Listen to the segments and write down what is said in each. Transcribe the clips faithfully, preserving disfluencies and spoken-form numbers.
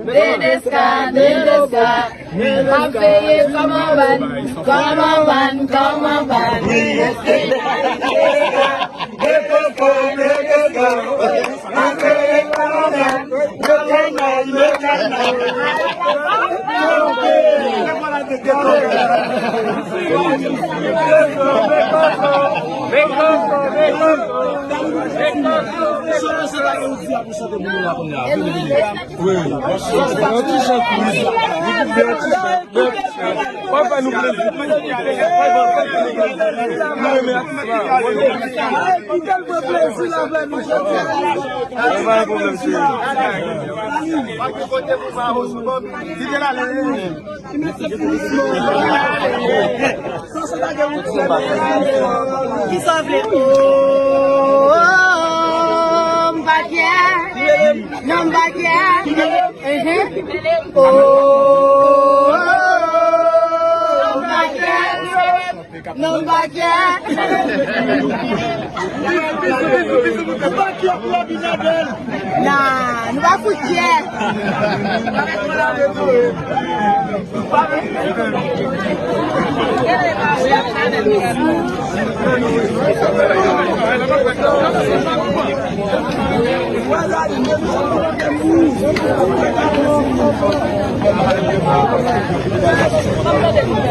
Dedeska, Dedeska, m ap veye kòman ban, kòman ban, kòman ban. Wi. Yon ti jan kou. Yon ti jan. W ap fè nou plezi. Nou renmen atis la. Kite l pran plezi l avè nou jodi a. Pa gen pwoblèm, cheri. Kisa w vle? Oh, oh, oh, m pa kyè. Non, m pa kyè. Mhm. Oh, oh, oh, oh, m pa kyè. Non, m pa kyè. Nan, nou pa fout kyè.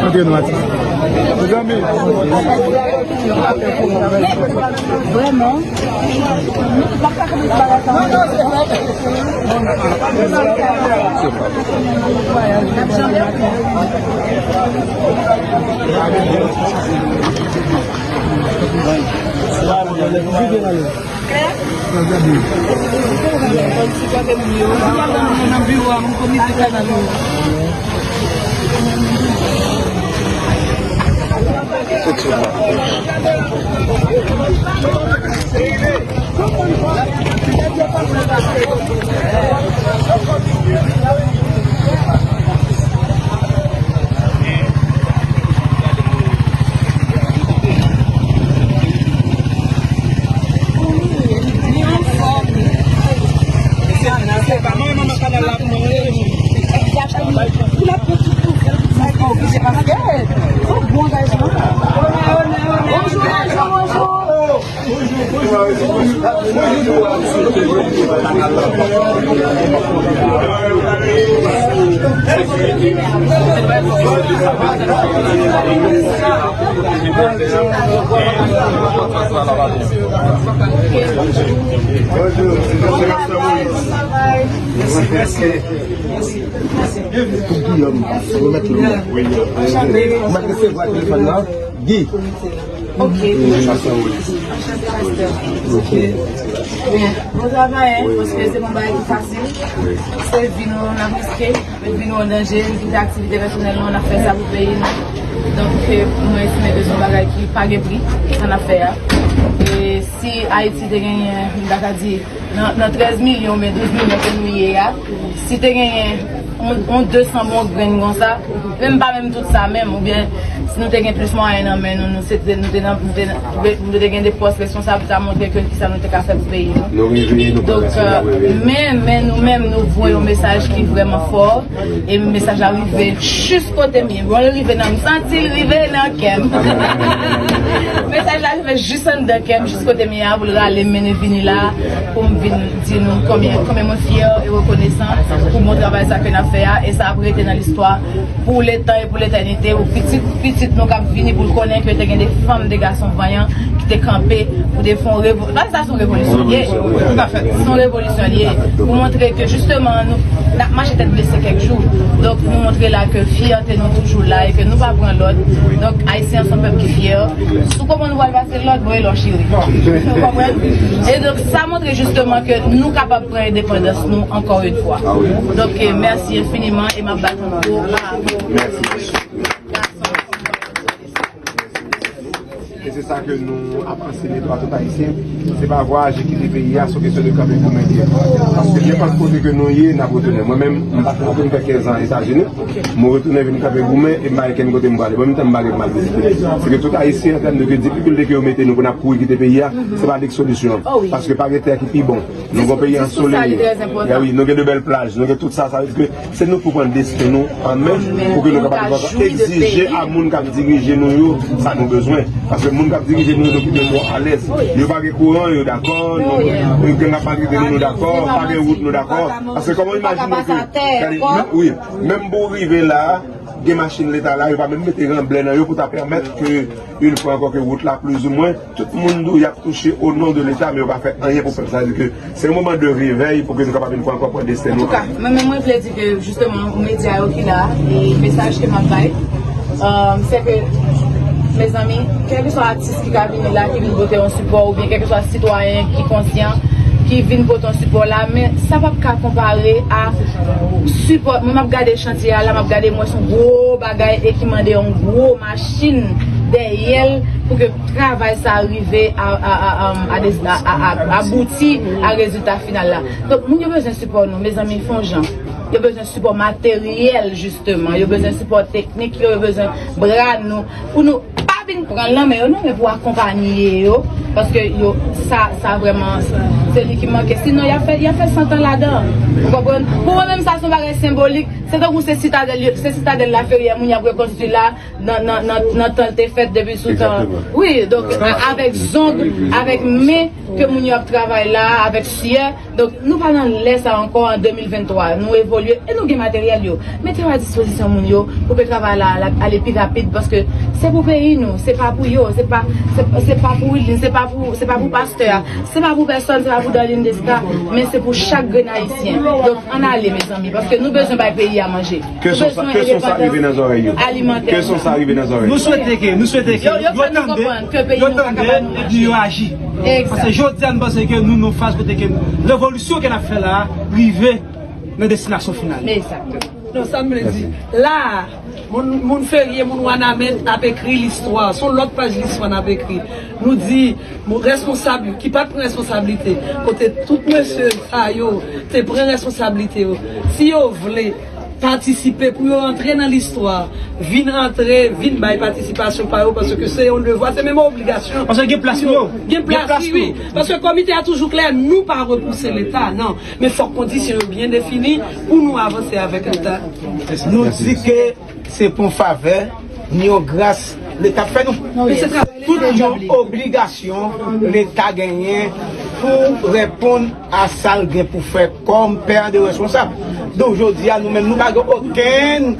Antre non, atis. Mezanmi. Vrèman. Pou Guillaume, remèt li mwen. Mwen resevwa telefòn nan. Guy. Ok. Ok. Bon travay, hein, paske se pa yon bagay ki fasil. Se vi nou an n ap riske, met vi nou an danje, nou kite aktivite pèsonèl nou an, n ap fè sa pou peyi nou. Donk, mwen estime ke se yon bagay ki pa gen pri, sa n ap fè a. E si Ayiti te genyen, m ta ka di, nan, nan trèz milyon oubyen douz milyon ke nou ye a, si te genyen yon, yon de san bon grenn konsa, menm pa menm tout sa menm, oubyen si nou te gen plis mwayen nan men nou, nou se te, nou te nan, nou te nan, nou te gen de pòs responsab, sa montre ke kisa nou te ka fè pou peyi nou. Nou rive, nou pa rete, nou rive. Men, men nou menm, nou voye yon mesaj ki vrèman fò, e mesaj la rive jis kote m ye. Bon, l rive nan, m santi l rive nan kè m. Mesaj la rive jis anndan kè m, jis kote m ye a, pou l rale m mennen vini la, pou m vin di nou konbyen, konbyen mwen fyè e rekonesan pou bon travay sa ke n ap fè a, e sa ap rete nan listwa pou letan e pou letènite, pou pitit, pitit nou k ap vini, pou l konnen ke te gen de fanm, de gason vanyan ki te kanpe pou defann revo-, pa Se yon revolisyon l ye. Se yon revolisyon l ye. Pou montre ke jisteman nou, n ap mache tèt bese kèk jou. Donk nou montre la ke fyète nou toujou la e ke nou pa pran lòd. Donk Ayisyen an se yon pèp ki fyè. Si w konprann ou pral pase lòd, voye lòd cheri. Ou konprann? E donk sa montre jisteman ke nou kapab pran endepandans nou ankò yon fwa. Donk, eh, mèsi enfiniman e m ap bat yon gwo bravo. Mèsi. Se sa ke nou ap anseye tou a tout Ayisyen, se pa vwayaje kite peyi a, se yon kesyon de kanpe goumen li ye. Paske nenpòt kote ke nou ye, n ap retounen. Mwen menm, m pa fè anpil, m fè kenz an Etazini, mwen retounen vin kanpe goumen e m pa gen kenn kote m prale. Mwen menm tan m pa gen pou m al vizite. Se ke tout Ayisyen, an tèm de ke difikilte ke yo mete nou pou n ap kouri kite peyi a, se pa li k solisyon an. Paske pa gen tè ki pi bon. Nou gen yon peyi ansoleye. Wi, nou gen de bèl plaj, nou gen tout sa, sa vle di ke se nou pou pran desten nou an men pou ke nou kapab egzije a moun k ap dirije nou yo sa nou bezwen. Paske moun k ap dirije nou yo, nou kite yo twò alèz. Yo pa gen kouran, yo dakò, nou, yo gen k ap maltrete nou, nou dakò, pa gen wout, nou dakò. Paske kòman w imajine ke, gade, wi, menm pou w rive la, gen machin leta la, yo pa menm mete ranblè nan yo pou ta pèmèt ke, yon fwa ankò ke wout la plizoumwen, tout moun di w y ap touche o non de leta, men yo pa fè anyen pou pèp. Sa vle di ke se yon moman de revèy pou ke nou kapab yon fwa ankò pran desten nou. Antouka, mwen menm mwen vle di ke jisteman medya yo ki la, e mesaj ke m ap bay, se ke, mezanmi, kèlkeswa atis ki ka vini la, ki vin pote yon sipò, oubyen kèlkeswa sitwayen ki konsyan, ki vin pote yon sipò la, men sa p ap ka konpare a sipò. Mwen m ap gade chantye a la, m ap gade, m wè se yon gwo bagay e ki mande yon gwo machin dèyè l pou ke travay sa rive a, a, a, a, a dez- a, a, a, abouti a rezilta final la. Donk, moun yo bezwen sipò nou, mezanmi, fè yon jan. Yo bezwen sipò materyèl, jisteman. Yo bezwen sipò teknik yo, yo bezwen bra nou. Pou nou pa vin pran l nan men yo, non, men pou akonpanye yo. Paske yo, sa, sa vrèman, se li ki manke. Sinon, y ap fè, y ap fè san tan ladan. Ou konprann? Pou mwen menm, sa se yon bagay senbolik. Se tankou se sitadèl yo, se sitadèl Laferyè moun y ap rekonstwi la, nan, nan, nan, nan tan l te fèt depi sou tan. Wi, donk, a- avèk zong, avèk men ke moun yo ap travay la, avèk syè. Donk, nou pa nan lè sa ankò an de mil venntwa. Nou evolye e nou gen materyèl yo. Mete yo a dispozisyon moun yo pou ke travay la al- ale pi rapid, paske se pou peyi nou, se pa pou yo, se pa, se, se pa pou Wilin, se pa pou, se pa pou pastè a, se pa pou pèsòn, se pa pou Darline Desca, men se pou chak grenn Ayisyen. Donk, ann ale, mezanmi, paske nou bezwen bay peyi a manje. Nou bezwen endepandans alimantè. Ke son sa rive nan zòrèy yo? Ke son sa rive nan zòrèy yo? Nou swete ke, nou swete ke yo, yo fè nou konprann ke peyi nou pa ka ba nou manje. Yo tande, epi yo aji. Paske jodi a, nou panse ke nou nan faz kote ke revolisyon ke n ap fè la a rive nan destinasyon final. Egzakteman. Non, sa m vle di, la a, moun, moun Ferye, moun Wanament ap ekri listwa. Se yon lòt paj listwa n ap ekri. Nou di, moun responsab ki pa t pran responsablite, kote tout mesye sa yo te pran responsablite yo, si yo vle patisipe, pou yo antre nan listwa, vin antre, vin bay patisipasyon pa yo, paske se yon devwa, se menm obligasyon. Paske gen plas pou yo. Gen plas, wi, wi. Paske komite a toujou klè, nou pa repouse Leta, non. Men fòk kondisyon yo byen defini pou nou avanse avèk Leta. Nou di ke se pou yon favè, ni yon gras Leta ap fè nou. Tout yon obligasyon Leta genyen pou reponn a sa l gen pou fè kòm pè de responsab. Donk, jodi a, nou menm, nou pa gen okenn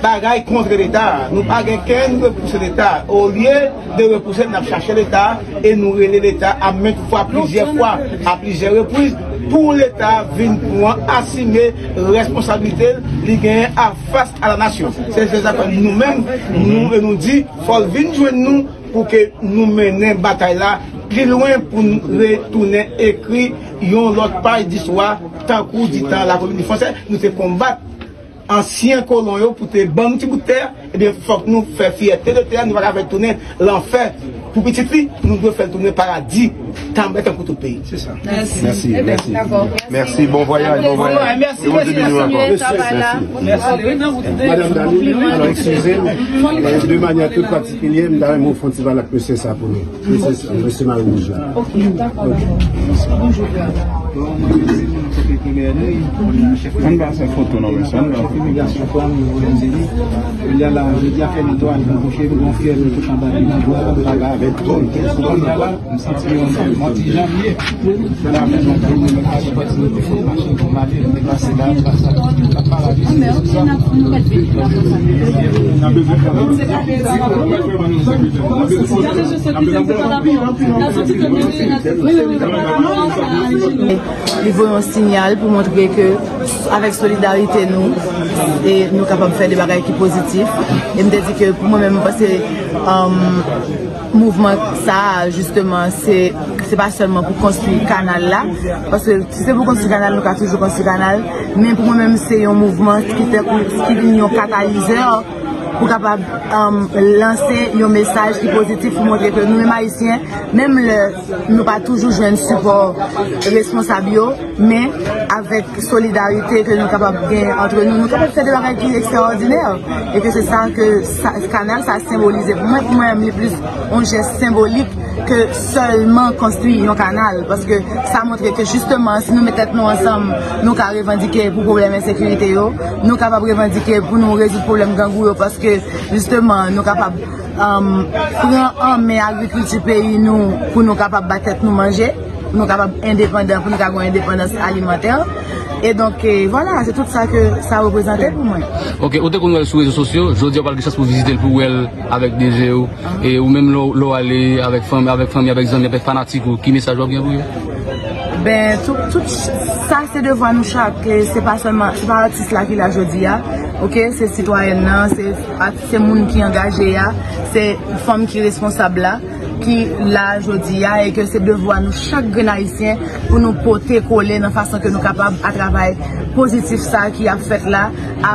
bagay kont Leta. Nou pa gen kenn repouse Leta. Olye de repouse l, n ap chache Leta e nou rele Leta a maintes fois, plizyè fwa, a plizyè repriz, pou Leta vin pran, asime responsablite l, li genyen a fas a la nasyon. Se, se sa fè nou menm, nou, e nou di, fò l vin jwenn nou pou ke nou mennen batay la pi lwen, pou n retounen ekri yon lòt paj distwa, tankou di tan lakoloni fransè, nou te konbat ansyen kolon yo pou te ban nou ti bout tè, ebyen, fòk nou fè fyète de tè a, nou pa ka fè l tounen lanfè pou pitit li, nou dwe fè l tounen paradi, tanbè tankou tout peyi. Se sa. Mèsi. Mèsi, mèsi. Mèsi, bon vwayaj, bon vwayaj. Mèsi, mèsi, mèsi. Madanm Darline, alò, eskize m, de manyè tou patikilyè, m ta renmen w fè yon ti pale ak mesye sa pou nou. Mesye, mesye Mari Wouj la. Ok, dakò. Bonjou, frè. Ann ba sa foto non, mesye, ann ba foto. Kounye a la, jodi a fè netwayaj, nou kouche, nou gon fyèv, nou tout anba pi nan bwa, ann pa ba avèk dòl. Kounye a la, m santi yon mòti janvye. Fè la mezon pou nou, men pa sipòte nou, fè machin pou m ale, m te pase la, m pase la, m pa la. Li voye yon sinyal pou montre ke avèk solidarite nou, e nou kapab fè de bagay ki pozitif. E m te di ke pou mwen menm, m panse, um, mouvman sa a, jisteman, se, se pa sèlman pou konstwi kanal la, paske si se pou konstwi kanal, nou ka toujou konstwi kanal, men pou mwen menm, se yon mouvman ki tankou, ki vin yon katalizè pou kapab um, lanse yon mesaj ki pozitif pou montre ke nou menm Ayisyen, menm lè nou pa toujou jwenn sipò responsab yo, men avèk solidarite ke nou kapab gen antre nou, nou kapab fè de bagay ki ekstraòdinè. E ke se sa ke sa, kanal sa senbolize pou mwen. Pou mwen, li plis yon jès senbolik ke sèlman konstwi yon kanal. Paske sa montre ke jisteman, si nou met tèt nou ansanm, nou ka revandike pou pwoblèm ensekirite yo, nou kapab revandike pou nou rezoud pwoblèm grangou yo, paske jisteman, nou kapab um, pran an men agrikilti peyi nou pou nou kapab bay tèt nou manje, pou nou kapab endepandan, pou nou ka gen endepandans alimantè. E donk, e, vwala, se tout sa ke sa reprezante pou mwen. Ok, ou te konn wè l sou rezo sosyo, jodi a w pral gen chans pou vizite l, pou wè l avèk de je w, e ou menm lè w lè w ale avèk fanmi, avèk fanmi, avèk zanmi, avèk fanatik ou, ki mesaj w ap gen pou yo? Ben, tout, tout sa se devwa nou chak, e se pa sèlman, se pa atis la ki la jodi a, ok, se sitwayèn nan, se atis, se moun ki angaje a, se fanm ki responsab la, ki la jodi a, e ke se devwa nou chak grenn Ayisyen pou nou pote kole nan fason ke nou kapab a travay pozitif sa ki ap fèt la, a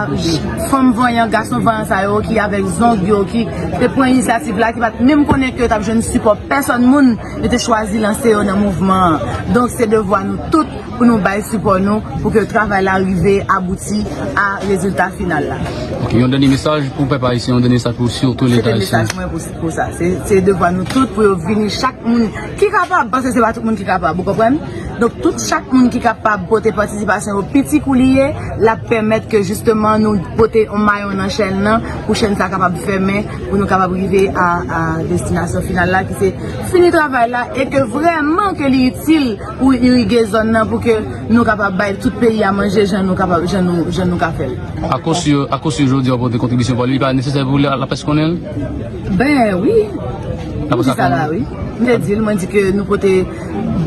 fanm vanyan, gason vanyan sa yo ki avèk zong yo, ki te pran inisyativ la, ki pa t menm konnen ke yo t ap jwenn sipò pèsòn moun, yo te chwazi lanse yo nan mouvman an. Donk se devwa nou tout pou nou bay sipò nou, pou ke travay la rive abouti a rezilta final la. Ok, yon dènye mesaj pou pèp ayisyen, yon dènye mesaj pou sitou Leta ayisyen. Se te mesaj mwen pou, pou sa. Se, se devwa nou tout pou yo vini, chak moun ki kapab, paske se pa tout moun ki kapab, ou konprann? Donk tout chak moun ki kapab pote patisipasyon yo, piti kou li ye, l ap pèmèt ke jisteman nou pote yon mayon nan chèn nan, pou chèn sa kapab fèmen, pou nou kapab rive a, a destinasyon final la, ki se fini travay la, e ke vrèman ke li itil pou irige zòn nan, pou ke nou kapab bay tout peyi a manje jan nou kapab, jan nou, jan nou ka fè l. Akosyo, akosyo jodi a w pote kontribisyon pa li, li pa nesesè pou la, lapès konnen l? Ben wi. M te di sa la, wi. M te di l, mwen di ke nou pote,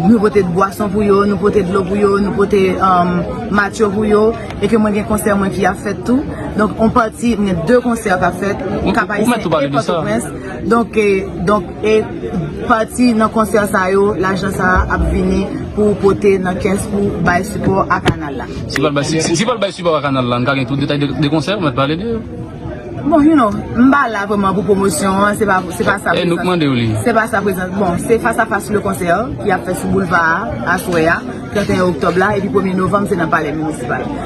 nou pote bwason pou yo, nou pote dlo pou yo, nou pote um, matyo pou yo, e ke mwen gen konsè mwen ki ap fèt tou. Donk, on pati, m gen de konsè k ap fèt, Kap Ayisyen e Pòtoprens. Donk, e, donk, e pati nan konsè sa yo, lajan sa a ap vini pou pote nan kès pou bay sipò a kanal la. Si pral bay, si, si pral bay sipò a kanal la, n ka gen tout detay de, de konsè, ou mèt pale de yo. Bon, you know, m pa la vrèman pou pwomosyon an, se pa, se pa sa. E nou k mande w li. Se pa sa prezan. Bon, se Face à Face le concert ki ap fèt sou boulva a, aswè a, trannteyen oktòb la, epi premye novanm, se nan palè minisipal.